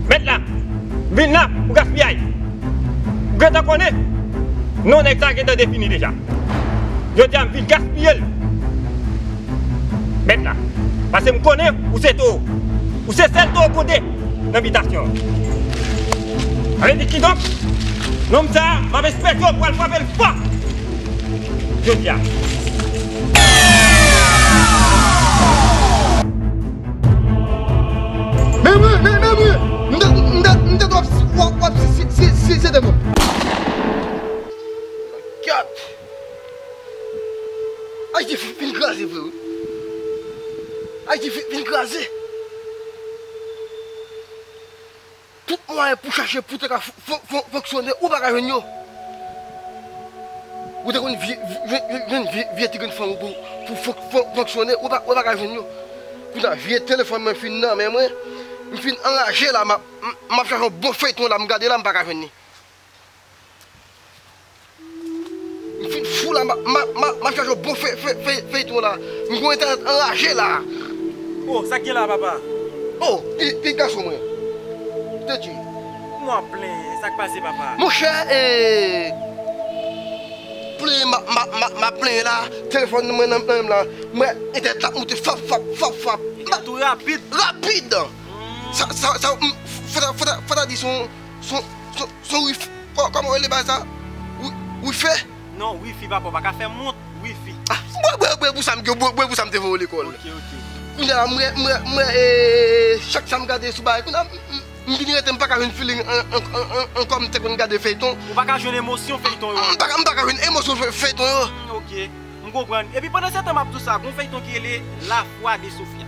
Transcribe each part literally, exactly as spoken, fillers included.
Mèt la, vin la pou gaspiyay. Ou gentan konnen non nèg sa gentan defini deja. Jodi a m vin gaspiye l. Mèt la, paske m konnen ou se towo. Ou se sèl towo kote nan bitasyon an. Sa vle di kidonk, nonm sa a, m ap espere ke w pral frape l fò. Jodi a. Men mwen, men, men mwen, m te, m te, m te w ap, w ap, w ap si, si, si, si, si, te non. Kat. Ayiti fin, fin kraze vre, wi. Ayiti fin, fin kraze. Tout mwayen pou chache pou te ka fon-, fon-, fon-, fonksyone, ou pa ka jwenn yo. Ou te konn vye, vye, vye, vye, vye ti grenn fanm ou pou, pou fon-, fon-, fonksyone, ou pa, ou pa ka jwenn yo. Kounye a, vye telefòn mwen fin nan men mwen, m fin anraje la, m ap, m, m ap chache yon bon feyton la, m gade la, m pa ka jwenn li. M fin fou la, m ap, m ap, m ap, m ap chache yon bon fe-, fe-, fe-, feyton la. M gon entènèt anraje la. Oh, sa k gen la, papa? Oh, pi, pi gason mwen. Tete. Mwen ap plenyen, sa k pase, papa? Monchè, e, plenyen, m ap, m ap, m ap, m ap plenyen la. Telefòn mwen nan, nan men m la. Mwen, entènèt la ap moute fap, fap, fap, fap. Entènèt ou rapid. Rapid! Sa, sa, sa, m, fò ta, fò ta, fò ta di son, son, son, son wif-, kò-, kòman yo rele bagay sa? Wi-, wifi? Non, wifi, papa, w pa ka fè m wont, wifi. Ah, bwè, bwè, bwè, pou sa m gen, bwè, bwè, pou sa m te voye w lekòl. Ok, ok. Kounye a, mwen, mwen, mwen, e, chak sa m gade sou bagay, kounye a, m, m, m vin rete, m pa ka jwenn feeling an, an, an, an, ankò m te konn gade feyton. Ou pa ka jwenn emosyon feyton yo? M pa ka, m pa ka jwenn emosyon fe-, feyton yo. Hmm, ok. M konprann. Epi pandan se tan m ap di w sa, gon feyton ki rele La Foi de Sofia.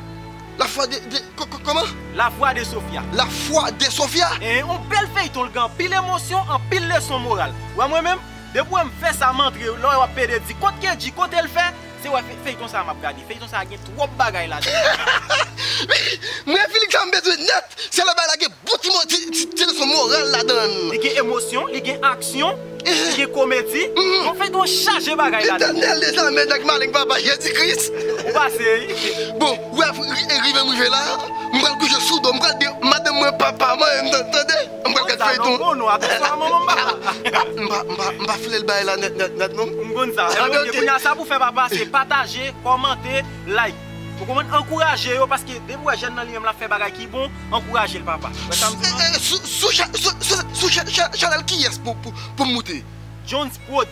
La Foi de, de, ko-, ko-, kòman? La Foi de Sofia. La Foi de Sofia? E, yon bèl feyton, l gen anpil emosyon, anpil leson moral. Ou wè mwen menm, depi w wè m fè sa, m antre, lè w wè w ap pede di, kot Kedji, kote l fè, se wè fe-, feyton sa a m ap gade. Feyton sa a gen twòp bagay ladan. Mwen, feeling sa m bezwen nèt. Se lè bagay la gen bon ti mo-, ti, ti, ti leson moral ladan l. Li gen emosyon, li gen aksyon, li gen komedi. Mhm. Yon feyton chaje bagay ladan. Letènèl dèzame, nèg malen papa Jezi Kris. Ou pase, wi. Bon, wè, ri-, rive m rive la, m pral kouche sou do, m pral di madanm mwen papa, mwen, m t-, tande, m pral gad feyton. Non, non, atansyon a manman m, papa. M pa, m pa, m pa file l bay la nèt, nèt, nèt, non. M konn sa. Ah, ok. Kounye a, sa pou fè, papa, se pataje, kòmante, like. Ou konprann? Ankouraje yo, paske depi w wè jèn nan li menm l ap fè bagay ki bon, ankouraje l, papa. Wè sa m di w lan? Eh, eh, sou, sou cha-, sou, sou, sou cha-, cha-, chanèl kiyès pou, pou, pou m moute? Jones Prod.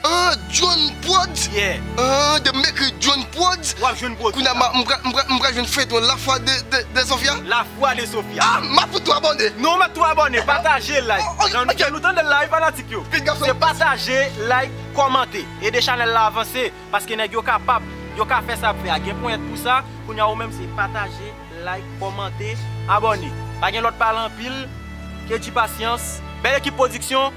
Ah, John Prod? Yeah. Ah, depi m ekri John Prod, w ap jwenn pwodui. Kounye a, m, m, m, m pral jwenn feyton La Foi de, de, de Sofia? La Foi de Sofia. Ah, m ap fout tou abòne. Non, w mèt tou abòne, pataje, like. Oh, oh, ok. Jan nou tande l la, wi, fanatik yo. Se pataje, like, kòmante. Ede chanèl la avanse. Paske nèg yo kapab, yo ka fè sa ap fè a. Gen ponyèt pou sa, kounye a ou menm se pataje, like, kòmante, abòne. Pa gen lòt pale anpil, Kedji Pasyans, bèl ekip pwodiksyon.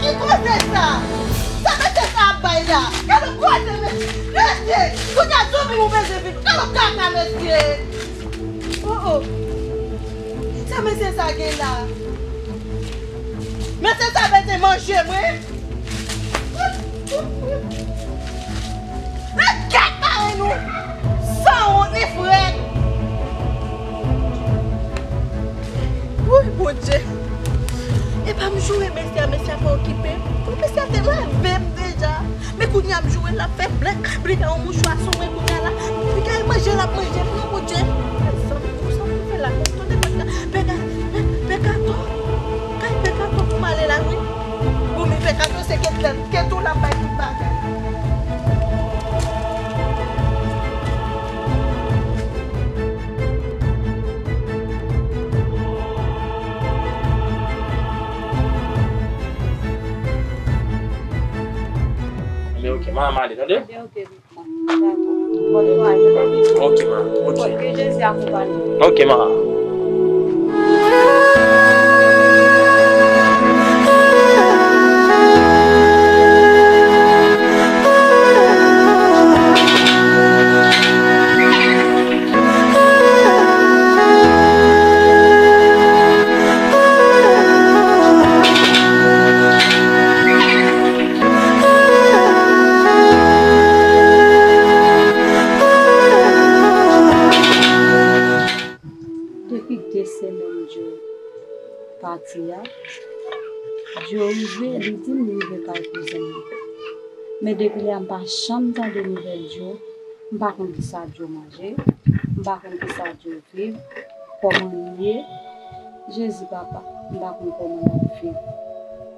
Ki koze sa? Sa mesye sa ap bay la? Gade koze mesye! Mesye! Kounye a zonbi ou bezwen vin. Gade kaka mesye! Oh, oh! Sa mesye sa gen la? Mesye sa bezwen manje mwen? Ret kèk parèy nou! Sanwont ni frèt! Woy, Bondye! Epa m joure mesye a, mesye a pa okipe m. Bon, mesye a te lave m deja. Men kounye a m joure l ap fè blèk, li gen yon mouchwa sou mwen kounye a la. Li gen manje l ap manje m non, Bondye. Mezanmi, pou sa pou fè la, tande pèka, pèka, pè, pèkato. Kay pèkato pou m ale la, wi. Bon, men pèkato se kèt la, kèt ou l ap bay tout bagay. An, m ale, tande? Ebyen, oke, Victor. Dakò. Bòn kouray, tande, Victor. Oke, ma. Oke. Ke Jezi akonpanye w. Oke, ma. Depi de semèn Joe pati a, Joe rive, li di m li rive kay kouzen l. Men depi lè a, m pa janm tande nouvèl Joe. M pa konn kisa Joe manje, m pa konn kisa Joe viv, kòman li ye. Jezi papa, m pa konn kòman l ap viv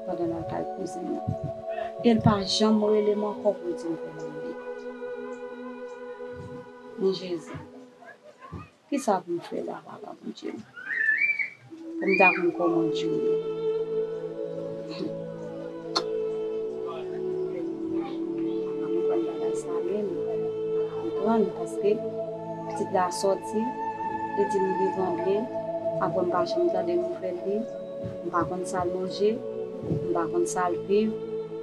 pandan l al kay kouzen l. E l pa janm rele m ankò pou l di m kòman l ye. Men Jezi, kisa pou m fè la, papa Bondye m? Pou m ta konn kòman di w ye. M pa konprann bagay sa menm. M pa konprann paske pitit la sòti, li di m li vivan byen, apre m pa janm tande nouvèl li. M pa konn sa l manje, m pa konn sa l viv,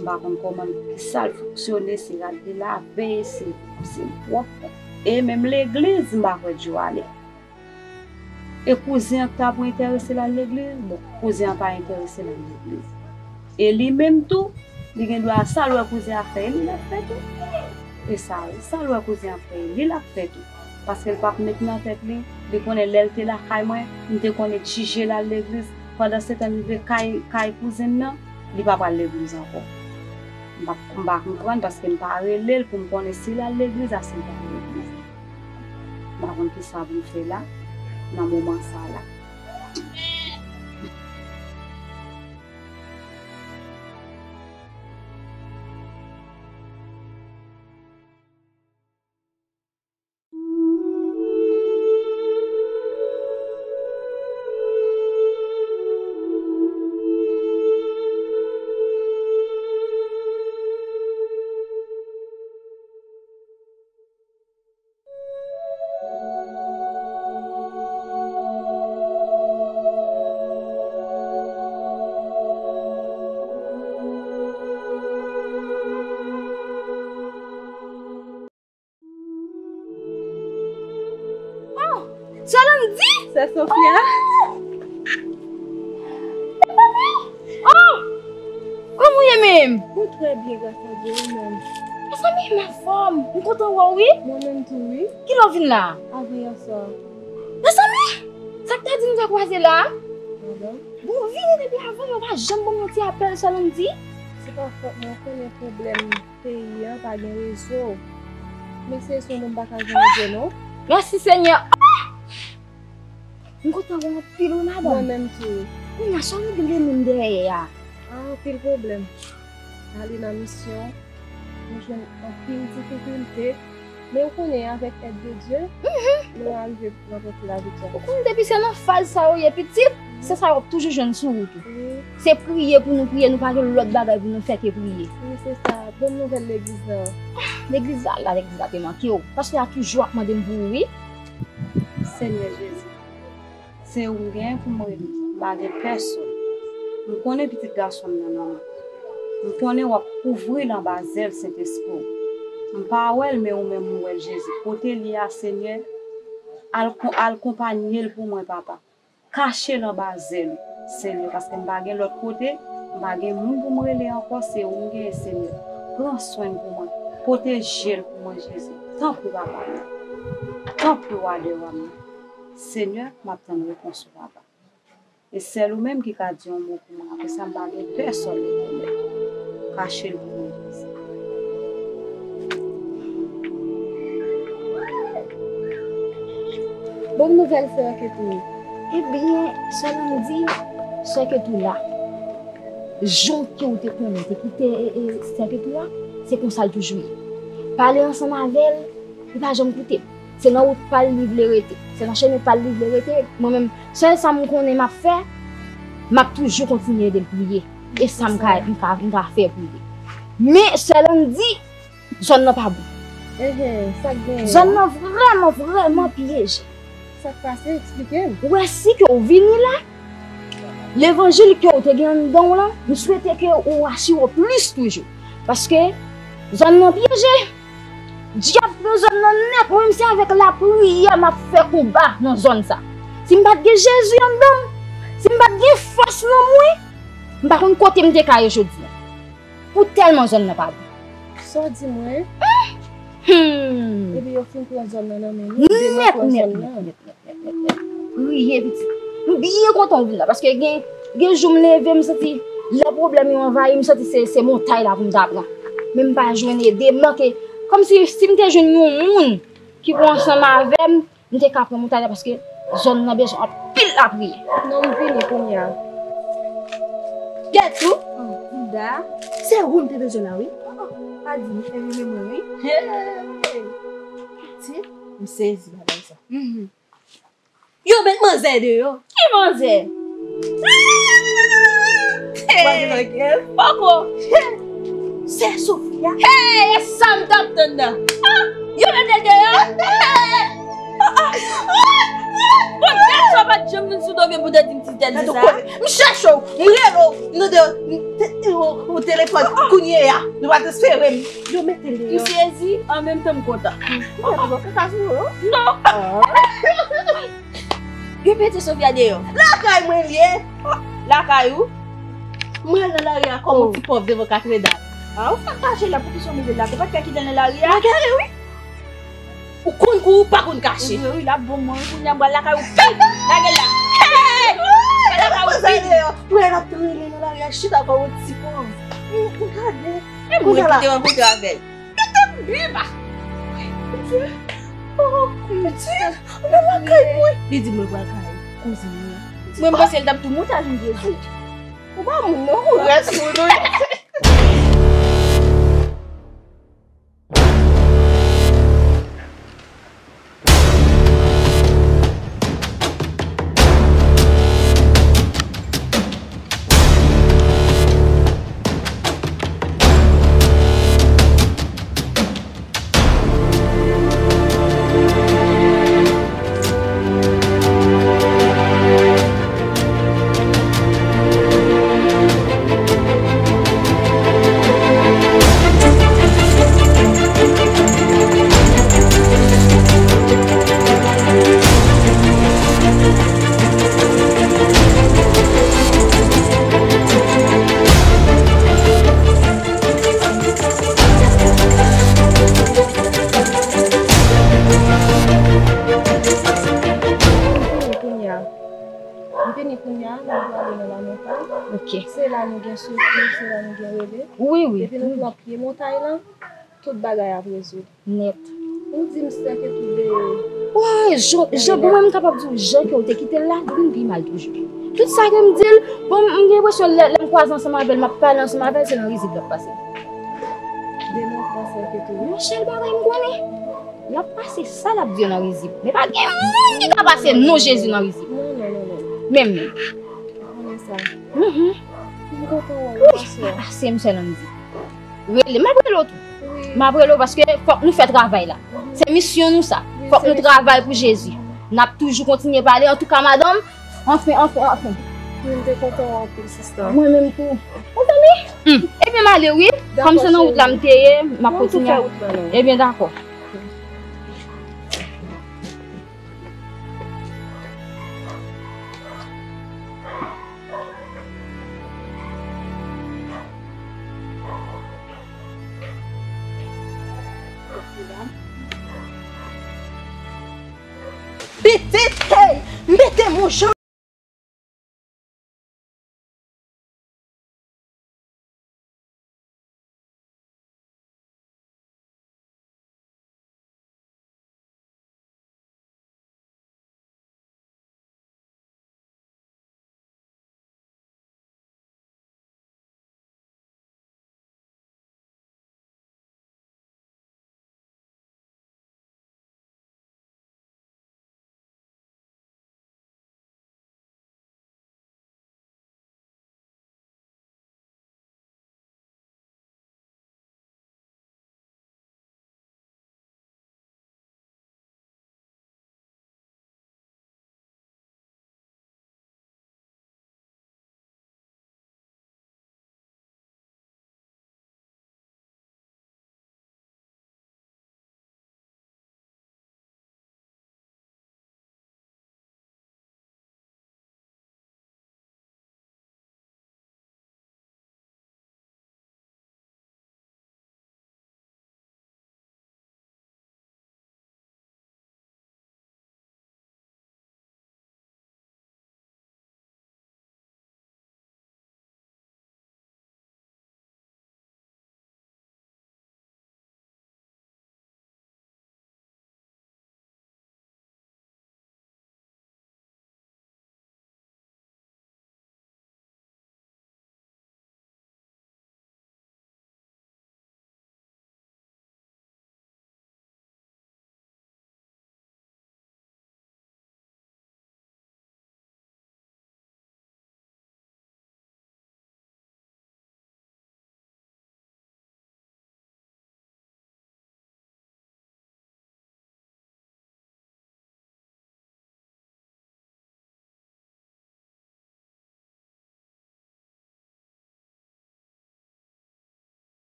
m pa konn kòman l, kisa l fonksyone, si rad li lave, si, si l pwòp. E menm legliz, m pa kwè Joe ale. E kouzen an ki ta pou enterese l al legliz, bon, kouzen an pa enterese l al legliz. E li menm tou, li gen dwa sa l wè kouzen an fè, e li l ap fè tou. E sa, sa l wè kouzen an fè, e li l ap fè tou. Paske l p ap met nan tèt li, li konnen lè l te lakay mwen, m te konnen jije l al legliz. Pandan se tan li rive kay, kay kouzen nan, li pa pral legliz ankò. M pa, m pa konprann paske m pa rele l pou m konnen si l al legliz a si l pa al legliz. M pa konn kisa pou m fè la, nan moman sa la. Oh! Sè Landy! Sè Sofia! Oh! Kòman w ye menm? Mwen trè byen, gras a Dye, ou menm? Mezanmi, m anfòm. M kontan wè w, wi. Mwen menm tou, wi. Kilè w vin la? Avan yè swa. Mezanmi! Sa k ta di nou ta kwaze la? Bon, vini depi avan, men w pa janm ban m yon ti apèl, Sè Landy. Se pa fòt mwen, ou konnen pwoblèm peyi a, pa gen rezo. M eseye sou moun pa ka jwenn rezo non. Mèsi Senyè. Ah! M kontan wè w anpil wi madanm. Mwen menm tou. Kounye a sa w regle menm dèyè a? Ah, anpil pwoblèm. Ale nan misyon, nou jwenn anpil difikilte. Men ou konnen, avèk èd de Dye, nou arive rankontre laviktwa. Ou konn depi se nan faz sa yo ye pitit, se sa yo ap toujou jwenn sou wout ou. Se priye pou nou priye, nou pa gen lòt bagay pou nou fè ke priye. Wi, se sa. Bon nouvèl legliz la. Legliz la, la, legliz la te manke w. Pastè a toujou ap mande m pou ou, wi. Senyè Jezi. Se ou m genyen pou m rele, m pa gen pèsonn. M konnen pitit gason m nan nan men w. M konnen w ap kouvri l anba zèl Sentespri w. M pa wè l, men ou menm ou wè l, Jezi. Kote l ye a, Senyè, al, al konpanye l pou mwen, Papa. Kache l anba zèl ou, Senyè, paske m pa gen lòt kote, m pa gen moun pou m rele ankò, se ou m genyen, Senyè. Pran swen l pou mwen, pwoteje l pou mwen, Jezi. Tanpri, Papa m nan. Tanpri, Wa dè wa m nan. Senyè, m ap tann repons ou, Papa. E sèl ou menm ki ka di yon mo pou mwen. Apre sa, m pa gen pèsonn, Letènèl. Kache l pou mwen, Jezi. Bon nouvèl, sè Ketou. Ebyen, sè Landy, sè Ketou la. Jan ke w te konnen, te kite, e, e, sè Ketou a, se konsa l toujou ye. Pale ansanm avè l, li pa janm koute m. Se nan wout pa l li vle rete. Se nan chemen pa l li vle rete. Mwen menm, sèl sa m konnen m ap fè, m ap toujou kontinye ede l priye. E sa m ka, m ka, m ka fè pou li. Men, sè Landy, Zòn nan pa bon. Enhen, sa k genyen? Zòn nan vrèman, vrèman pyeje. Sa k pase? Eksplike m. Ou wè, si ke w vini la, levanjil ke w te gen anndan w lan, m swete ke ou asire w plis toujou. Paske zòn nan pyeje. Dyab pran zòn nan nèt. Mwen menm se avèk lapriyè m ap fè konba nan zòn sa. Si m pa t gen Jezi anndan m, si m pa t gen fòs nan mwen, m pa konn kote m te ka ye jodi a. Pou tèlman zòn nan pa bon. Sa w di mwen? Hmm. Epi yo fin pran zòn nan nan men nou, nèt, nèt, nèt, nèt, nèt, nèt, nèt. Priye, pitit. M byen kontan w vin la, paske gen, gen jou m leve, m santi lè pwoblèm yo anvayi m, m santi se, se montay la pou m ta pran. Men m pa jwenn ede, m manke. Kòmsi si m te jwenn yon moun ki pou ansanm avè m, m te ka pran montay la paske zòn nan bezwen anpil lapriyè. Non, m vini kounye a. Gèt ou! Oh, Bouda, se ou m te bezwen la, wi. Oh, oh, pa di m, e, e, mwen, wi. Hey! Ti, m sezi bagay sa. Mhm. Yo met manzè deyò. Ki manzè? Hey! Poko. Sè Sofia. Hey, e sa m t ap tann nan. Ah, yo mete l deyò. Hey! Ah, ah. Bon, gad sa pa t janm vin sou do m pou te di m ti tèl di sa. M chèche w, m rele w, m tande w, m te, ou, ou telefòn kounye a. Nou pa transfere m. Yo mete l deyò. M sezi, an menm tan m kontan. Ou pa t wè kaka sou yo? Non. Ah. Yo mete Sofia deyò. Lakay mwen l ye. Lakay ou? Mwen al nan lari a kòm yon ti pòv devan katredal. Ah, ou fèk kache la, poukisa w mete l la? Ou pa t ka kite l nan lari a? Lagare, wi. Ou konn kou ou pa konn kache. Ou vre, wi, l ap bon mwen, wi, kounye a m pral lakay ou pi. Lage l la. Hey! Mwen lakay ou pi. Mwen ap rele nan lari a, chita kòm yon ti pòv. Ou gade. E mwen ki te rankontre avè l. Mete m biba. Piti, mwen lakay mwen. Li di mwen pral kay kouzin mwen. Mwen m panse l t ap tou montaj m Jezi. Ou pa moun non, ou rès moun ou ye. M vini kounye a, m vini kounye a, nou prale nan lamontay. Ok. Se la nou gen soufri, se la nou gen rele. Wi, wi. Depi nou pran pye montay lan, tout bagay ap rezoud. Nèt. Ou di m sè ke tout de. Wè, jan, jan, bon, mwen, m kapab di w, jan ke w te kite l la, li vin pi mal toujou. Tout sa ke m di l, bon, m gen enpresyon lè, lè m kwaze ansanm avè l, m ap pale ansanm avè l, se nan rizib l ap pase. Demon pran sè ke tou. Yon sèl bagay m konnen. L ap pase sa l ap di yo nan rizib. Men pa gen moun ki ka pase non Jezi nan rizib. Non, non, non, non. Menm, menm. Ou konnen sa. Mhm. M kontan wè w, pastè. Wi, pase m sèl ann di. Rele, m ap rele w tou. Wi. M ap rele w paske fòk nou fè travay la. Mhm. Se misyon nou sa. Wi, fòk nou travay pou Jezi. N ap toujou kontinye pale. Antouka, madanm, anfen, anfen, anfen. Wi, m te kontan wè w anpil, sista. Mwen menm tou. Ou tande? Hmm. Ebyen, m ale, wi. Kòm se nan wout la m te ye, m ap kontinye. Ebyen, dakò. Pitit, hey, mete m yon jan.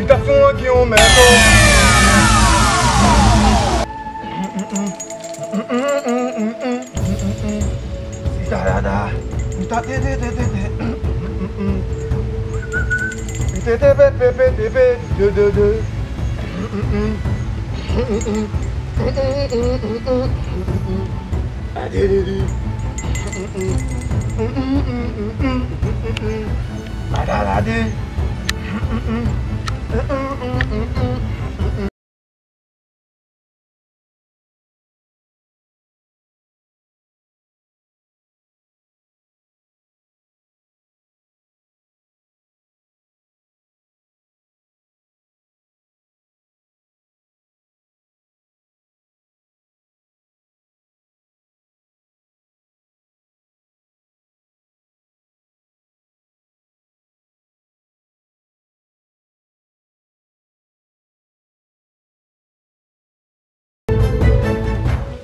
Gason an gen yon mèt.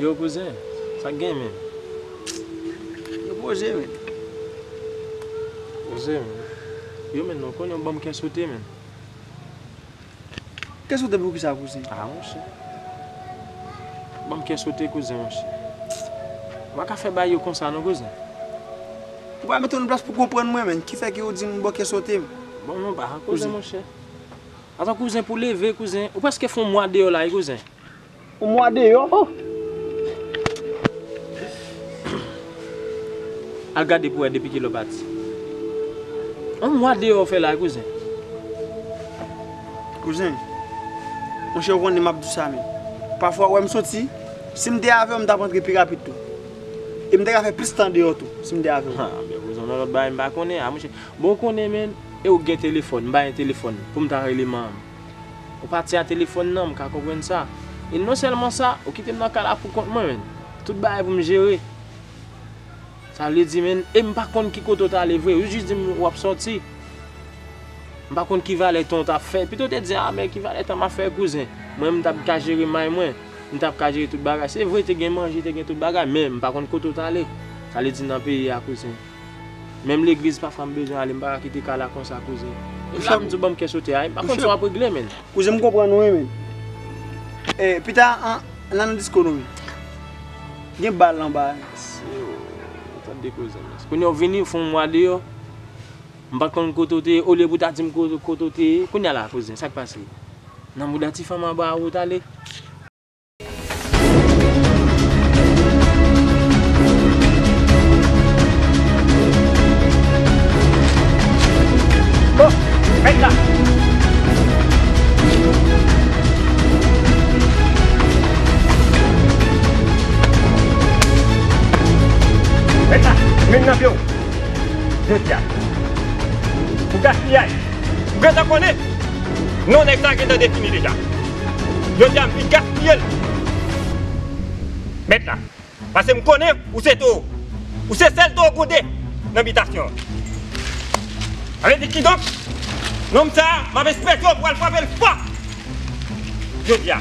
Yo, kouzen, sa k gen, menn? Yo poze, menn. Poze, menn. Yo, menn, non, konnen w ban m kè sote, menn. Kè sote pou kisa, kouzen? Ah, monchè. Ban m kè sote, kouzen, monchè. Ou pa ka fè bagay yo konsa, non, kouzen. Ou pa mete w nan plas pou konprann mwen, menn. Ki fè ke ou di m ban kè sote m? Bon, non, pa, kouzen, monchè. Atann, kouzen, pou leve, kouzen. Ou prèske fè yon mwa deyò la, wi, kouzen. Yon mwa deyò? Oh! Al gade pou wè depi kilè w pati. Yon mwa deyò w fè la, kouzen. Kouzen, monchè, ou konnen m ap di w sa, men pafwa, ou wè m soti, si m te avè w, m t ap rantre pi rapid tou. E m te ka fè plis tan deyò tou, si m te avè w. Ha, men kouzen, nan lòt bagay, m pa konnen, a, monchè. Bon, ou konnen, men, e ou gen telefòn, m pa gen telefòn pou m ta rele manman m. Ou pati a telefòn nan, m ka konprann sa. E non sèlman sa, ou kite m nan kay la pou kont mwen, menn. Tout bagay pou m jere. Sa vle di, menn, e m pa konn ki kote w t ale vre. Ou jis di m w ap soti. M pa konn ki valè tan w t ap fè. Pito w te di, a, men ki valè tan m ap fè, kouzen. Mwen, m t ap ka jere may mwen. M t ap ka jere tout bagay. Se vre, te gen manje, te gen tout bagay, men m pa konn kote w t ale. Sa vle di nan peyi a, kouzen. Menm legliz, pafwa m bezwen ale, m pa ka kite kay la konsa, kouzen. E la, m di w ban m kè sote a, m pa konn sa w ap regle, menn. Kouzen, m konprann ou, wi, men. E, pita, an, ann al nan disko nou, men. Gen bal anba. Mesye, tande koze, mesye. Kounye a w vini, w fè yon mwa deyò. M pa t konn kote w te ye, olye pou w ta di m kote, kote w te ye. Kounye a la, kouzen, sa k pase? Nan mouda ti fanm anba a ou t ale? Oh, mèt la! Mèt la, men nan pye w. Jodi a, pou gaspiyay. Ou gentan konnen, non nèg sa gentan defini deja. Jodi a, m fin gaspiye l. Mèt la, paske m konnen ou se towo. Ou se sèl towo gwonde nan bitasyon an. Sa vle di kidonk, nonm sa a, m ap espere w pral frape l fò. Jodi a,